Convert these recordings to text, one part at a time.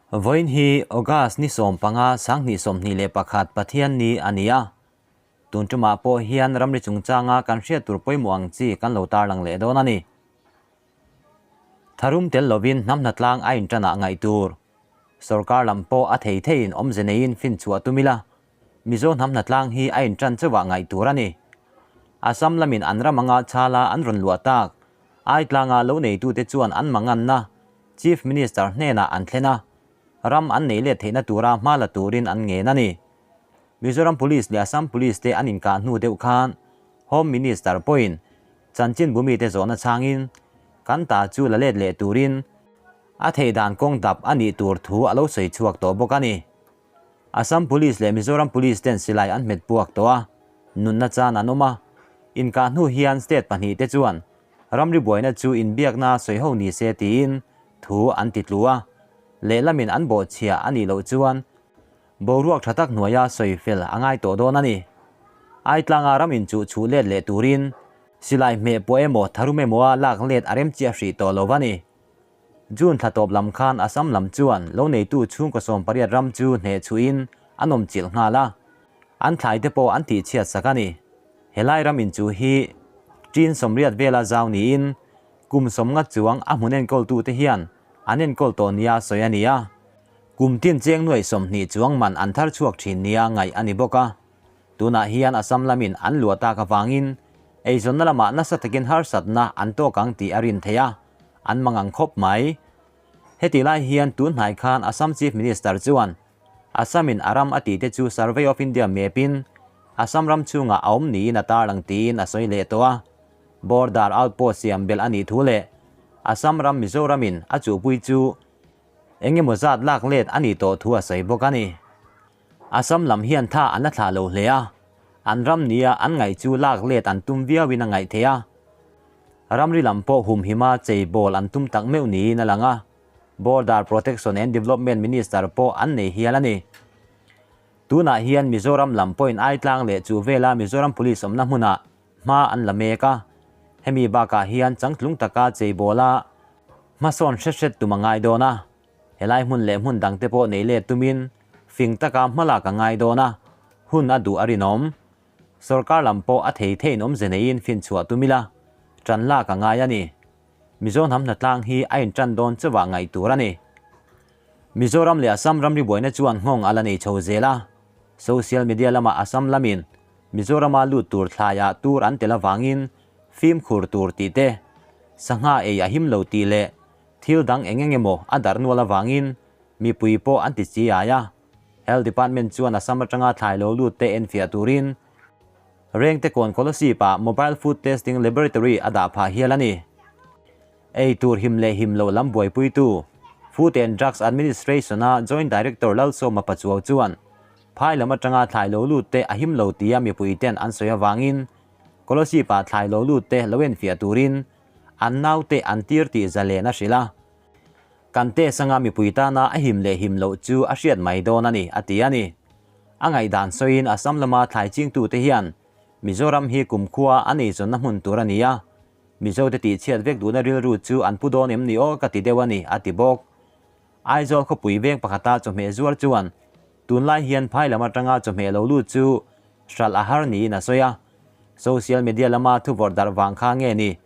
Vawiin hi August ni 15 2021 Pathian ni a ni a. Tun tumah pawh hian ramri chungchanga kan hriat tur pawimawh ang chi kan lo tarlang leh dawn a ni. Tharum tel lovin hnam hnatlang a intanah ngaih tur. Sorkar lam pawh a thei theiin awmze neiin finchhuah tum ila, Mizo hnam hnatlang hi a intan chauhah ngaih tur a ni. Assam lamin an ram anga chala an rawn luah tak, Aitlanga lo neitute chuan an manganna Chief Minister hnenah an thlen a, ram an nei let theihna tura hma la turin an ngen a ni. Mizoram Police leh Assam Police te an inkah hnu deuh khan Home Minister pawhin chanchinbu mite zawhna chhangin kan ta chu la let leh turin a theih dan kawng dap a nih tur thu a lo sawi chhuak tawh bawk a ni. Assam Police leh Mizoram Police ten silai an hmet puak tawh a, nunna chan an awm a. Inkah hnu hian state pahnihte chuan ramri buaina chu inbiakna sawi ho ni se tiin thu an ti tlu a, lehlamin an bawhchhia a nih loh chuan boruak tha tak hnuaia sawi fel a ngai tawh dawn a ni. Aitlanga ram inchuh chhuh let leh turin silai hmeh pawh emaw tharum emawa lak let a rem chiah hrih tawh lo va ni. June thla tawp lam khan Assam lam chuan lo neitu chhungkaw 18 ram chu hneh chhuhin an awm chilh nghal a, an thlai te pawh an tihchhiat sak a ni. Helai ram inchuh hi ṭin 80 vela zau niin kum 50 chuang a hmun enkawltute hian an enkawl tawh nia sawi a ni a, kum tin cheng nuaih 20 chuang man an thar chhuak ṭhin nia ngaih a ni bawk a. Tunah hian Assam lamin an luah tak avangin eizawnna lamah nasa takin harsatna an tawk ang tih a rin theih a, an mangang khawp mai. Heti lai hian tun hnai khan Assam Chief Minister chuan Assam-in a ram a tihte chu Survey of India map-in Assam ram chhungah a awm niin a tarlang tiin a sawi leh tawh a. Border outpost siam belh a nih thu leh Assam ram Mizoramin a chuhpui chu eng emaw zat lak let a nih tawh thu a sawi bawk a ni. Assam lam hian tha an la thlah lo hle a, an ram nia an ngaih chu lak let an tum viauin a ngaih theih a. Ramri lam pawh humhima chei bawl an tum tak meuh niin a lang a, Border Protection and Development Minister pawh an nei hial a ni. Tunah hian Mizoram lam pawhin Aitlang leh chu vela Mizoram Police awmna hmunah hma an la mek a, hemi bakah hian changtlung taka chei bawla hmasawn hret hret tum a ngai dawn a, helai hmun leh hmun dangte pawh nei let tumin fing taka hmalak a ngai dawn a, hun a duh a rinawm. Sorkar lam pawh a thei theiin awmze neiin finchhuah tum ila, ṭan lak a ngai a ni. Mizo hnam hnatlang hi a inṭan dawn chauhah ngaih tur a ni. Mizoram leh Assam ramri buaina chuan nghawng a la nei chho zel a. Social media lamah Assam lamin Mizorama lut tur thlaiah tur an tel avangin fimkhur tur tih te, sangha ei a him lo tih leh thil dang eng eng emaw a darh nual avangin mipui pawh an ti chiai a. Health Department chuan Assam atanga thlai lo lut te enfiah turin Rengte kawn Kolasib ah Mobile Food Testing Laboratory a dah phah hial a ni. Ei tur him leh him loh lam buaipuitu Food and Drugs Administration a Joint Director Lalsawma Pachuau chuan phai lam atanga thlai lo lut te a him lo tia mipui ten an sawi avangin Kolasib ah thlai lo lut te lo enfiah turin an naute an tir tih zalen a hrilh a. Kan test anga mipui tana a him leh him loh chu a hriat mai dawn a ni, a ti a ni. A ngaihdan sawiin Assam lama thlai chingtute hian Mizoram hi kumkhua an eizawnna hmun tur a ni a, Mizote tihchhiat vek duhna rilru chu an pu dawn em ni aw ka ti deuh a ni, a ti bawk. Aizawl khawpui veng pakhata chawhmeh zuar chuan tunlai hian phai lam atanga chawhmeh lo lut chu hralh a har niin a sawi a, social media lama thuvawrh darh vang kha nge ni?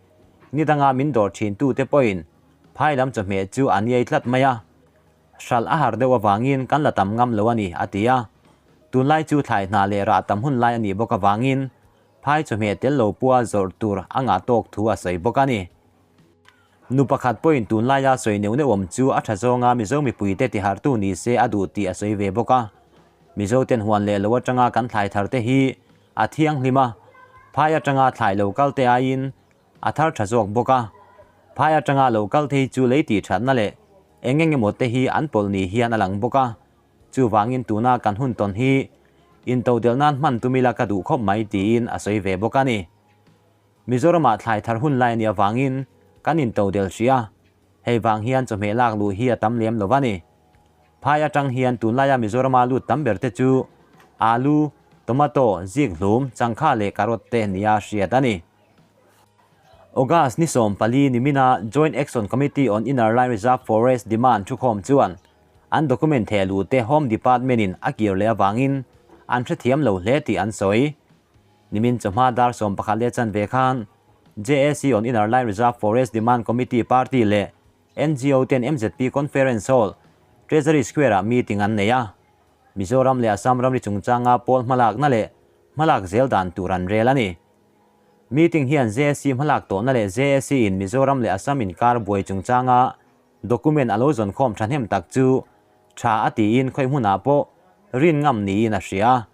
Ni danga min dawr thintute pawhin phai lam chawhmeh chu an iai tlat mai a, hralh a har deuh avangin kan la tam ngam lo a ni, a ti a. Tunlai chu thlai hna leh rah tam hun lai a nih bawk avangin phai chawhmeh tel lo pua zawrh tur a ngah tawk thu a sawi bawk a ni. Nu pakhat pawhin tunlaia sawi neuh neuh awm chu a tha zawnga Mizo mipuite tihartu ni se a duh tih a sawi ve bawk a. Mizo ten huan leh lo atanga kan thlai thar te hi a thianghlim a, phai atanga thlai lo kal te aiin a thar tha zawk bawk a. Phai atanga lo kal te hi chu lei tih thatna leh eng eng emaw te hi an pawlh ni hian a lang bawk a. Chuvangin tuna kan hun tawn hi intodelh nan hman tum ila ka duh khawp mai tiin a sawi ve bawk a ni. Mizoramah thlai thar hun lai a nih avangin kan intodelh hrih a, hei vang hian chawhmeh lak luh hi a tam lem lo va ni. Phai atang hian tunlaia Mizorama lut tam ber te chu alu, tomato, zik hlum, changkha leh carrot te nia hriat a ni. August ni 14 nimina Joint Action Committee on Inner Line Reserve Forest Demand thukhawm chuan. An document thehluh te Home Department in a kir leh avangin an hrethiam lo hle tih an sawi. Nimin chawhma dar 11 leh chanve khan JAC on Inner Line Reserve Forest Demand Committee party leh NGO ten mzp Conference Hall, Treasury Square ah meeting an nei a. Mizoram leh Assam ramri chungchanga pawl hmalakna leh hmalak zel dan tur an rel a ni. Meeting hian JAC hmalak tawhna leh JAC in Mizoram leh Assam inkar buai chungchanga Document a lo zawnkhawm thahnem tak chu tha a tiin khawi hmunah pawh rin ngam niin a hria.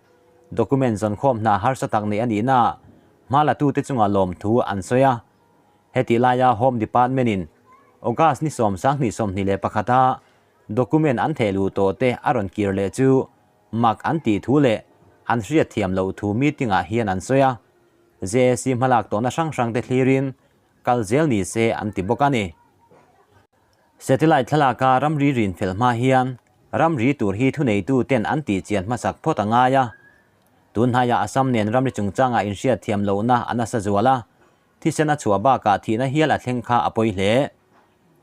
Document zawnkhawm hna harsa tak neih a nihna hma latute chunga lawmthu an sawi a. Hetih laia Home Department in August ni 20 21 a document an thehluh tawh te a rawn kir leh chu mak an tih thu leh an hriat thiam loh thu meeting ah hian an sawi a. JAC hmalak tawhna hrang hrang te thlirin kal zel ni se an ti bawk a ni. Satellite thlalaka ramri rin fel hma hian ramri tur hi thuneitu ten an tih chian hmasak phawt a ngai a. Tun hnaiah Assam nen ramri chungchangah inhriat thiam lohna a nasa zual a, thisen a chhuah bakah thihna hial a thleng kha a pawi hle.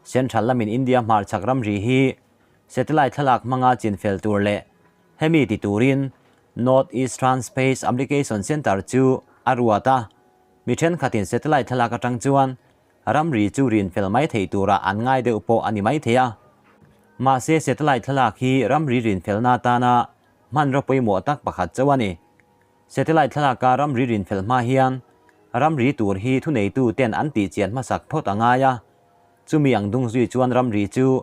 Central lamin India hmarchhak ramri hi satellite thlalak hmanga chin fel tur leh hemi ti turin North Eastern Space Application Centre chu a ruat a. Mi thenkhatin satellite thlalak atang chuan ramri chu rin fel mai thei turah an ngai deuh pawh a ni mai thei a. Mahse satellite thlalak hi ramri rin felna atana hmanraw pawimawh tak pakhat chauh a ni. Satellite thlalaka ramri rin fel hma hian ramri tur hi thuneitu ten an tih chian hmasak phawt a ngai a. Chumi ang dung zui chuan ramri chu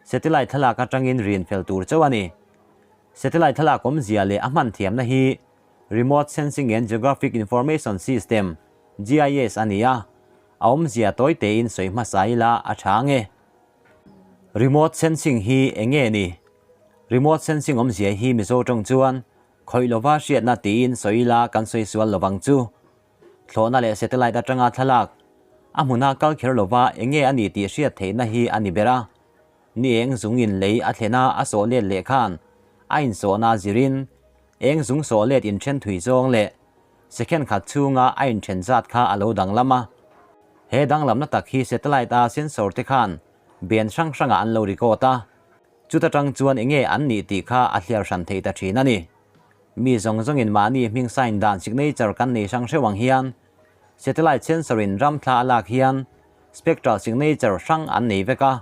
satellite thlalak atangin rin fel tur chauh a ni. Satellite thlalak awmzia leh a hman thiamna hi Remote Sensing and Geographic Information System, GIS, a ni a, a awmzia tawi tein sawi hmasa ila a tha ang e. Remote Sensing hi eng nge ni? Remote Sensing awmzia hi Mizo tawng chuan khawih lova hriatna tiin sawi ila kan sawi sual lovang chu. Thlawhna leh satellite atanga thlalak, a hmuna kal kher lova eng nge a ni tih hriat theihna hi a ni ber a. Ni eng zungin lei a thlena a sawh let leh khan a insawhna zirin Eng zung sawh let inthen thui zawng leh second khat chhunga a inthen zat kha a lo danglam a. He danglamna tak hi satellite a sensor te khan ben hrang hrangah an lo record a, chuta tang chuan enge an nih tih kha a hliar hran thei ta thin a ni. Mi zawng zawngin mahni hming sign dan signature kan nei hrang hreuh ang hian satellite sensor in ram thla a lak hian spectral signature hrang an nei vek a.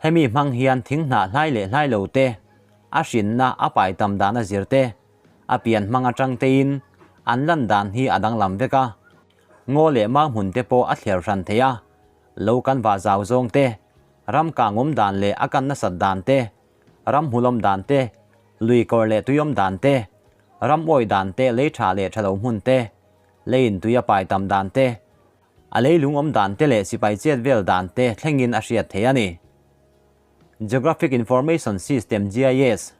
Hemi hmang hian thing hnah hlai leh hlai lo te, a hrinna a pai tam dan a zir te, a pian hmang atang tein an lan dan hi a danglam vek a. Ngaw leh mau hmun te pawh a thliar hran thei a, lo kan vah zau zawng te, ram kang awm dan leh a kan nasat dan te, ram hmulawm dan te, lui kawr leh tuiawm dan te, ram awi dan te, lei tha leh tha lo hmun te, leiin tui a pai tam dan te, A leilung awm dan te leh sipai chet vel dan te thlengin a hriat thei a ni. Geographic Information System, GIS,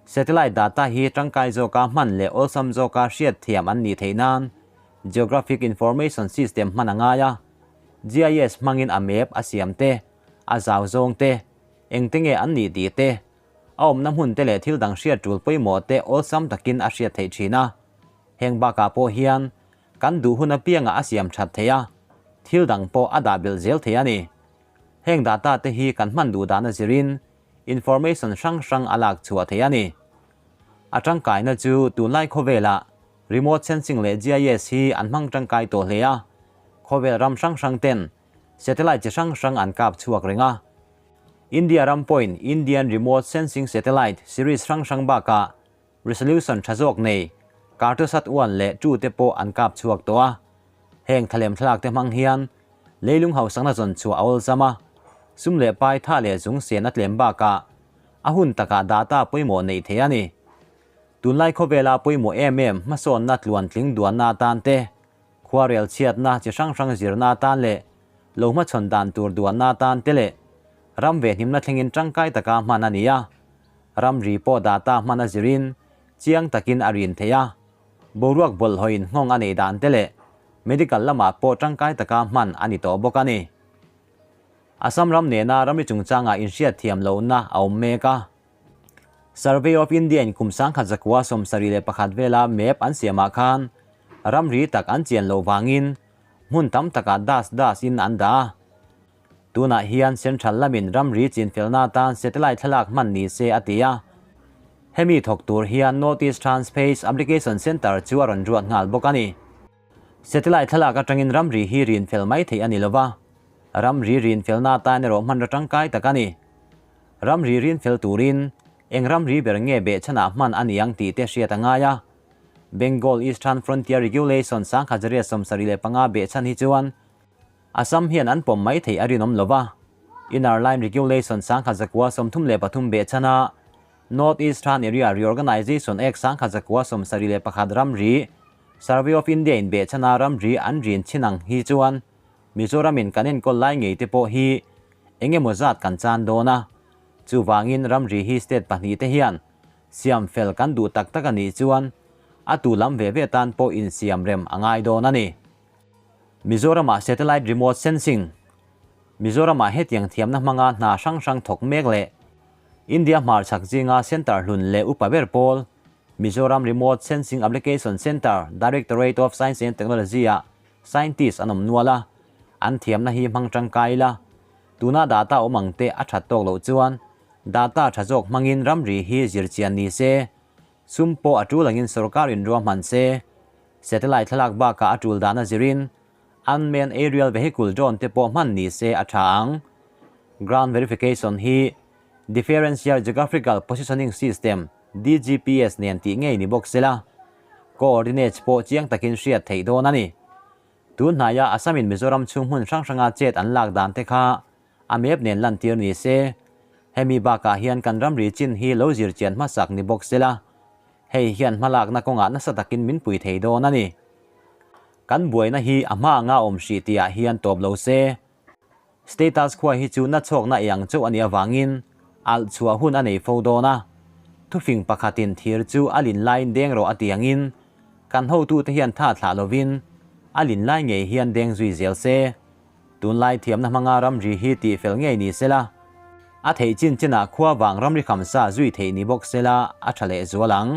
Satellite data hi tangkai zawka hman leh awlsam zawka hriat thiam an nih theih nan Geographic Information System hman a ngai a. GIS hmangin a map a siam te, a zau zawng te, engte nge an nih tih te, a awmna hmun te leh thil dang hriat tul pawimawh te awlsam takin a hriat theih thin a. Heng bakah pawh hian Kan duh hun apiangah a siam that thei a, thil dang pawh a dah belh zel thei a ni. Heng data te hi kan hman duh dahna zirin information hrang hrang a lak chhuah thei a ni. A tangkaina chu tunlai khawvelah remote sensing leh GIS hi an hmang tangkai tawh hle a, khawvel ram hrang hrang ten satellite chi hrang hrang an kap chhuak reng a. India ram pawhin Indian Remote Sensing Satellite series hrang hrang bakah Resolution tha zawk nei, Cartosat 1 leh 2 te pawh an kap chhuak tawh a. Heng thalem thlalak te hmang hian leilung hausakna zawn chhuah a awlsam a, sum leh pai tha leh zung sen a tlem bakah a hun takah data pawimawh neih theih a ni. Tunlai khawvela pawimawh em em hmasawnna tluantling duanna atan te, khuarel chhiatna chi hrang hrang zirna atan leh lo hmachhawn dan tur duanna atan te leh ram vehnimna thlengin tangkai taka hman a ni a. Ramri pawh data hman a zirin chiang takin a rin thei a, boruak bawlhhlawhin nghawng a neih dan te leh medical lamah pawh tangkai taka hman a ni tawh bawk a ni. Assam ram nena ramri chungchangah inhriat thiam lohna a awm mek a. Survey of India in kum 1971 vela map an siamah khan ramri tak an chian loh vangin hmun tam takah das das in an dah a. Tunah hian Central lamin ramri chinfelna atan satellite thlalak hman ni se a ti a. Hemi thawk tur hian North Eastern Space Application Centre chu a rawn ruat nghal bawk a ni. Satellite thlalak atangin ramri hi rinfel mai theih a ni lova, ramri rinfelna atan erawh hmanraw tangkai tak a ni. Ramri rinfel turin eng ramri ber nge behchhanah hman a ni ang tih te hriat a ngai a. Bengal Eastern Frontier Regulation 1975 behchhan hi chuan Assam hian an pawm mai theih a rinawm lo va, Inner Line Regulation 1933 behchhana North Eastern Area Reorganisation Act 1971 ramri Survey of India in behchhana ramri an rin chhin ang hi chuan Mizoramin kan enkawl lai ngei te pawh hi eng emaw zat kan chan dawn a, chuvangin ramri hi state pahnihte hian siam fel kan duh tak tak a nih chuan a tu lam ve ve tan pawh insiam rem a ngai dawn a ni. Mizoramah Satellite Remote Sensing, Mizoramah hetiang thiamna hmanga hna hrang hrang thawk mek leh India hmarchhak zinga Centre hlun leh upa ber pawl Mizoram Remote Sensing Application Centre, Directorate of Science and Technology-ah Scientist an awm nual a, an thiamna hi hmang tangkai ila, tuna data awm ang te a that tawk loh chuan data tha zawk hmangin ramri hi zirchian ni se, sum pawh a tul angin sorkar inruahman se. Satellite thlalak bakah a tul dahna zirin Unmanned Aerial Vehicle drone te pawh hman ni se a tha ang. Ground verification hi Differential Geographical Positioning System, DGPS, nen tih ngei ni bawk sela, coordinates pawh chiang takin hriat theih dawn a ni. Tun hnaia Assam in Mizoram chhung hmun hrang hranga chet an lak dan te kha a map nen lantir ni se, hemi bakah hian kan ramri chin hi lo zir chian hmasak ni bawk sela, Hei hian hmalakna kawngah nasa takin min pui thei dawn a ni. Kan buaina hi a hma anga awm hrih tihah hian tawp lo se. Status quo hi chu nachhawkna ei ang chauh a nih avangin alh chhuah hun a nei fo dawn a. Thufing pakhatin thir chu a lin laiin deng rawh a ti angin kan hotute hian tha thlah lovin a lin lai ngei hian deng zui zel se. Tunlai thiamna hmanga ramri hi tihfel ngei ni sela, a theih chin chinah khua vang ramri khamsa zui theih ni bawk sela a tha leh zual ang.